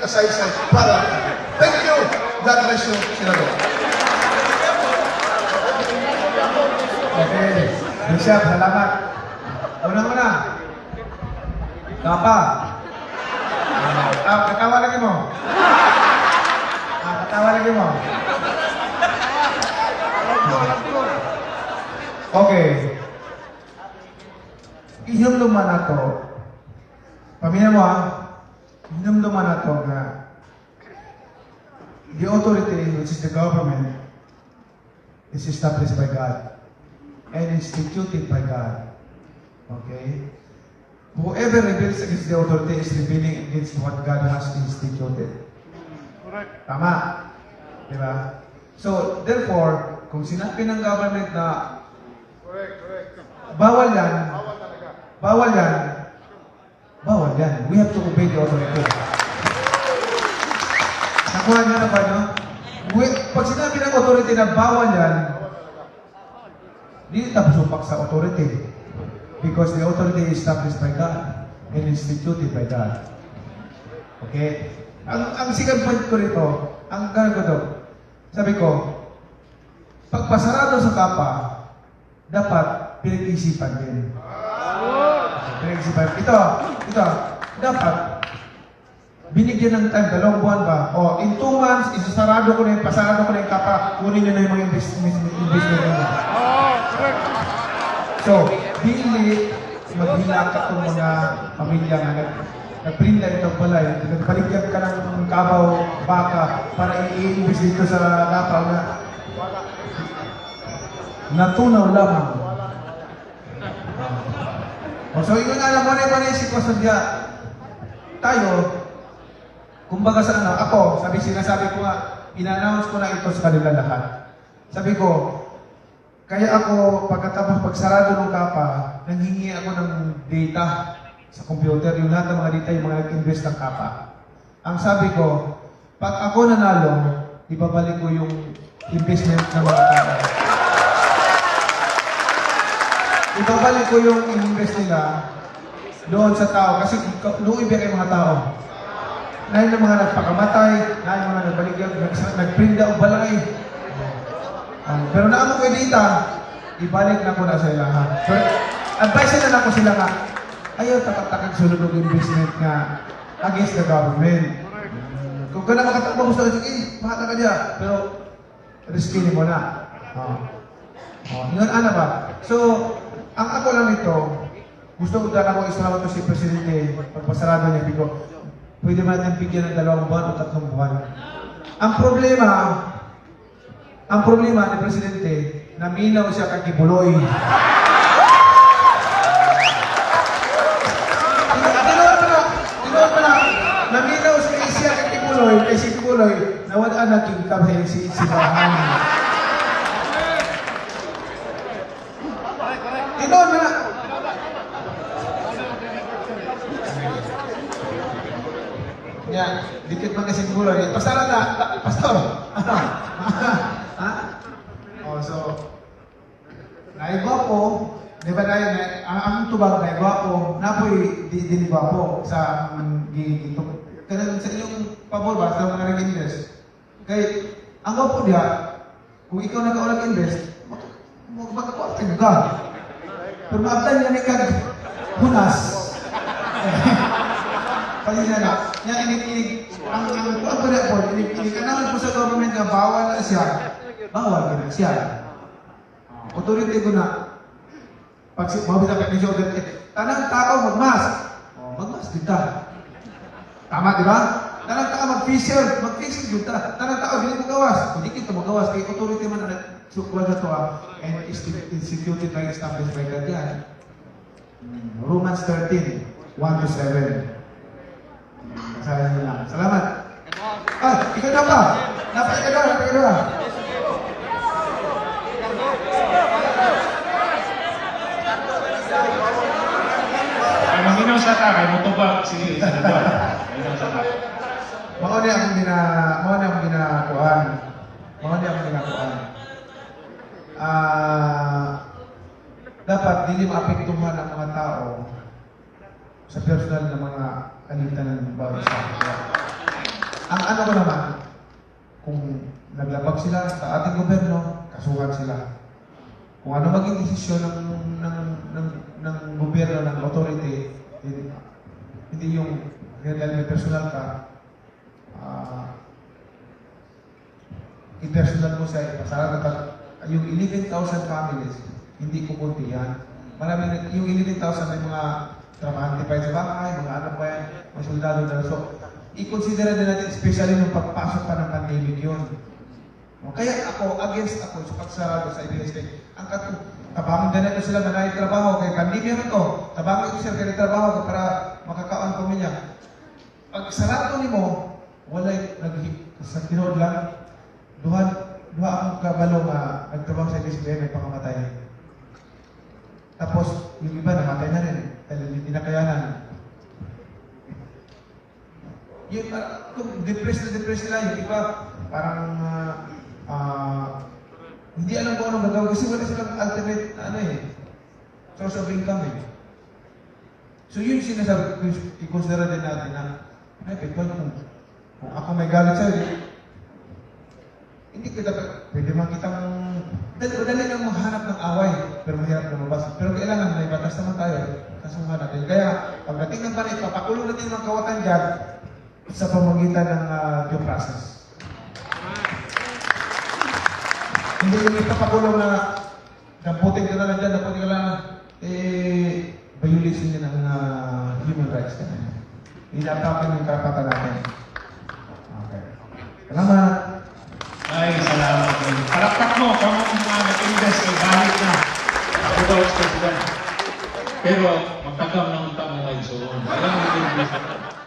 Kasaysay para. Thank you. God bless you, Senador. Okay. Bishop, salamat. Unang-una, Kapa. Ah, katawa lagi mo. Ah, katawa lagi mo. Okay. Ihinumduman na to. Pamilya mo ah. Hinumduman na to nga the authority, which is the government, is established by God and instituted by God. Okay? Whoever rebels against the authority is rebelling against what God has instituted. Correct. Tama. Di ba? So, therefore, kung sinabi ng government na Correct, correct. Bawal yan, Bawal talaga. Bawal yan, bawal yan. We have to obey the authority. Nakuha niyo na ba, no? Pag sinabi ng authority na bawal yan, di tapos supak sa authority. Because the authority is established by God and instituted by God. Okay? Ang second point ko rito, ang gano'n ko to, sabi ko, pagpasarado sa Kapa, dapat pinag-isipan din. Pinag-isipan. Ito, dapat binigyan ng time, 2 buwan ba? O, in 2 months, isasarado ko na yung, pasarado ko na yung Kapa, kunin nyo na yung mga investment ninyo. Oh, correct. So, dili maghilak itong mga pamilya nga nagprinda itong balay, nagbaligyan ka ng kabaw, baka, para i-invest dito sa Kapa na natunaw lamang. O, so, yun, alam mo na yung sitwasyon niya. Tayo, kumbaga sa ano, ako, sinasabi ko nga, ina-announce ko na ito sa kanila lahat. Sabi ko, kaya ako, pagkatapos pagsarado ng Kapa, nanghingi ako ng data sa computer, yung lahat ng mga data, yung mga nag-invest ng Kapa. Ang sabi ko, pag ako nanalo, ibabalik ko yung investment ng mga tao. Ibabalik ko yung invest nila doon sa tao kasi luoy ba kay mga tao? Naay ng mga nagpakamatay, naay mga nagbaligya, nagprinda og balay. Pero naamo ko data, ibalik na ko na sa ilaha. So, advice na nako sila nga, ayaw takag-takag sulod og investment nga against the government. Kung ka na makatakbo gusto, sige, mahata ka diya. Pero, risky mo na. Oh. Oh, yun ana ba? So, ang ako lang nito, gusto ko dahil ako isalamat ko si Presidente, pagpasarado niya, Bigo, pwede ba natin bigyan ng 2 buwan o 3 buwan? Ang problema ni Presidente, naminaw siya kay Quiboloy. Tinuod mo na, tinuod mo na, naminaw siya kay Quiboloy, kay si Quiboloy, nawala na king kami si simbahan. Tinuod mo na. Ya, dikit man kasi Quiboloy. Pastor na, pastor. Ha? Oh, so, naigwapo, di ba na, ang tubag naigwapo, napoy di dinigwapo sa gito. Kanang sa inyong pabor ba sa mga nag-invest? Kay ang gwapo diha, kung ikaw nag invest, magkakwarta ka. Pero maabtan niya ni kag hunas. Pasensya na. Nya inig ang kuan ko na po, inig kanaman po sa government nga bawal na siya. Bawal gina siya. Authority ko na. Pag si mabisa ka ni authority, tanang tao magmask. Oh, magmask gyud ta. Tama, di ba? Tanang tao mag-facial, mag-facial gyud ta. Tanang tao dili mo gawas. Hindi kita mo gawas kay authority man ang nagsukwal na to and instituted by established by God yan. Romans 13, 1 to 7. Basahin niyo lang. Salamat. Ah, ikaw na pa. Napakikagawa, napakikagawa. Ay, manghinaw sa ta, kay motubag si Senador. Manghinaw sa ta. Mao ni akong ginakuan. Mao ni akong ginakuan. Dapat dili maapektuhan ang mga tao sa personal na mga alitan ng bawat isa. ano ko naman, kung naglabag sila sa ating gobyerno, kasuhan sila. Kung ano maging desisyon ng gobyerno, ng authority, hindi yung dahil may personal ka, i-personal mo siya, ipasara ka. Yung 11,000 families, hindi kukunti yan. Marami, yung 11,000, may mga trabahante pa yan sa bahay, mga ano pa yan, mga soldado na. So, i-consider din natin, especially nung pagpasok pa ng pandemic yun. No, kaya ako, against ako sa pagsarado sa ABS. Ang tabangan ganito sila na trabaho, kay pandemya na to, tabangan ito sila kay trabaho kay para makakaon pamilya. Pag sarado nimo, walay nag sa tinuod lang, duha akong kabalo nga nagtrabaho sa ABS-CBN, may pakamatay. Tapos, yung iba namatay na rin dahil hindi na kayanan. Yung, kung depressed na depressed sila, yung iba, parang hindi alam kung anong gagawin kasi wala silang alternate ano eh, source of income eh. So yun yung sinasabi ko, i-consider din natin na, ay, pero kung ako may galit sa'yo, hindi kita, pwede man kitang, dali, madali lang maghanap ng away, pero mahirap lumabas. Pero kailangan may batas naman tayo, kasuhan natin. Kaya, pagdating ng panit, papakulong natin ng kawatan dyan sa pamamagitan ng due process. Hindi yung ipapakulong na damputin ka na lang dyan, damputin ka lang, eh, violation yun ng human rights. Inatake yung karapatan natin. Okay. Salamat. Ay, salamat. Palakpak mo, kamo mga nag-invest kay balik na. Ako daw, President. Pero, magtagam na unta mo ngayon. So, walang nag-invest.